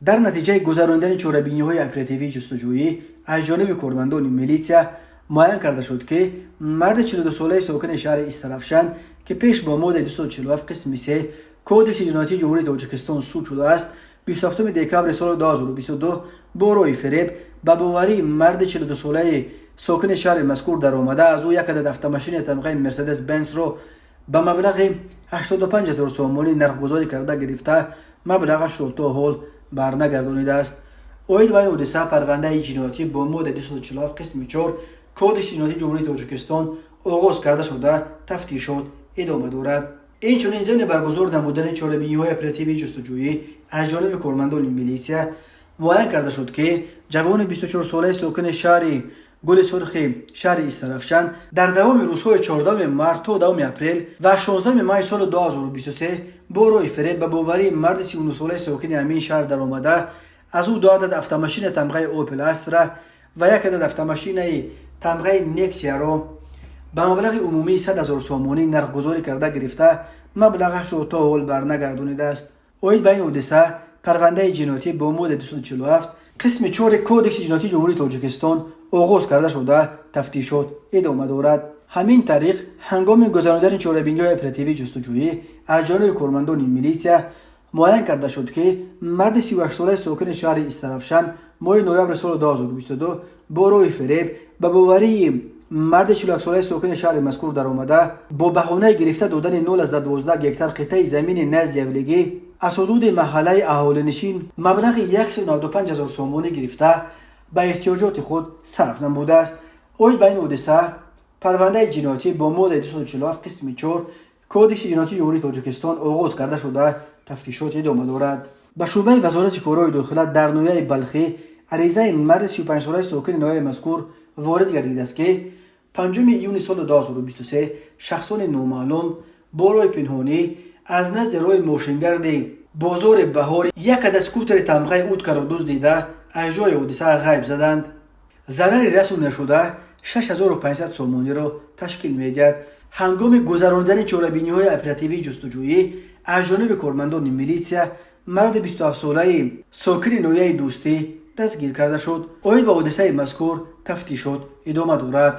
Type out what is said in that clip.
Дар натиҷаи гузарондани чорабиниҳои оперативии ҷустуҷӯӣ аз ҷониби кормандони милитсия муайян карда шуд, ки марди 42-солаи сокини шаҳри Истаравшан, ки пеш бо моддаи 247 қисми 3 Кодекси ҷиноятии Ҷумҳурии Тоҷикистон суд шудааст, 27 декабри соли 2022 бо роҳи фиреб ба боварии марди 42-солаи сокини шаҳри мазкур даромада, аз ӯ як адад автомашинаи тамғаи Мерседес Бенсро ба маблағи 85 ҳазор сомонӣ нархгузорӣ карда гирифта, маблағашро то ҳол барнагардонидааст. Оид ба ин ҳодиса парвандаи ҷиноятӣ бо моддаи 247 қисми 4 Кодекси ҷиноятии Ҷумҳурии Тоҷикистон оғоз карда шуда, тафтишот идома дорад. Инчунин, зимни баргузор намудани чорабиниҳои оперативии ҷустуҷӯӣ аз ҷониби кормандони милитсия муайян карда шуд, ки ҷавони 24-солаи сокини шаҳри Гули Сурхи шаҳри Истаравшан дар давоми рӯзҳои 14 март то 10 апрел ва 16 май соли 2023 бо роҳи фиреб ба боварии марди 39-солаи сокини ҳамин шаҳр даромада, аз ӯ ду адад автомашина тамғаи Опел Астра ва як адад автомашинаи тамғаи Нексияро ба маблағи умумии 100 ҳазор сомонӣ нархгузорӣ карда гирифта, маблағашро то ҳол барнагардонидааст. Оид ба ин ҳодиса парвандаи ҷиноятӣ бо моддаи 247 қисми 4 Кодекси ҷиноятии Ҷумҳурии Тоҷикистон оғоз карда шуда, тафтишот идома дорад. Ҳамин тариқ, ҳангоми гузарондани чорабиниҳои оперативии ҷустуҷӯӣ аз ҷониби кормандони милитсия муайян карда шуд, ки марди 38-солаи сокини шаҳри Истаравшан моҳи ноябри соли 2022 бо роҳи фиреб ба боварии марди 41-солаи сокини шаҳри мазкур даромада, бо баҳонаи гирифта додани 0,12 гектар қитъаи замини назди явлигӣ аз ҳудуди маҳаллаи аҳолинишин маблағи 195 ҳазор сомонӣ гирифта, ба эҳтиёҷоти худ сарф намудааст. Оид ба ин ҳодиса парвандаи ҷиноятӣ бо моддаи 247 қисми 4 Кодекси ҷиноятии Ҷумҳурии Тоҷикистон оғоз карда шуда, тафтишот идома дорад. Ба шӯъбаи Вазорати корҳои дохила дар ноҳияи Балхӣ аризаи марди 35-солаи сокини ноҳияи мазкур ворид гардидааст, ки 5 июни соли 2023 шахсони номаълум бо роҳи пинҳонӣ аз назди роҳи мошингарди бозори Баҳор як адад скутери тамғаи Уткаро дуздида, аз ҷои ҳодиса ғайб заданд. Зарари расонидашуда 6500 сомониро ташкил медиҳад. Ҳангоми гузарондани чорабиниҳои оперативии ҷустуҷӯӣ аз ҷониби кормандони милитсия марди 27-солаи сокини ноҳияи Дӯстӣ дастгир карда шуд. Оид ба ҳодисаи мазкур тафтишот идома дорад.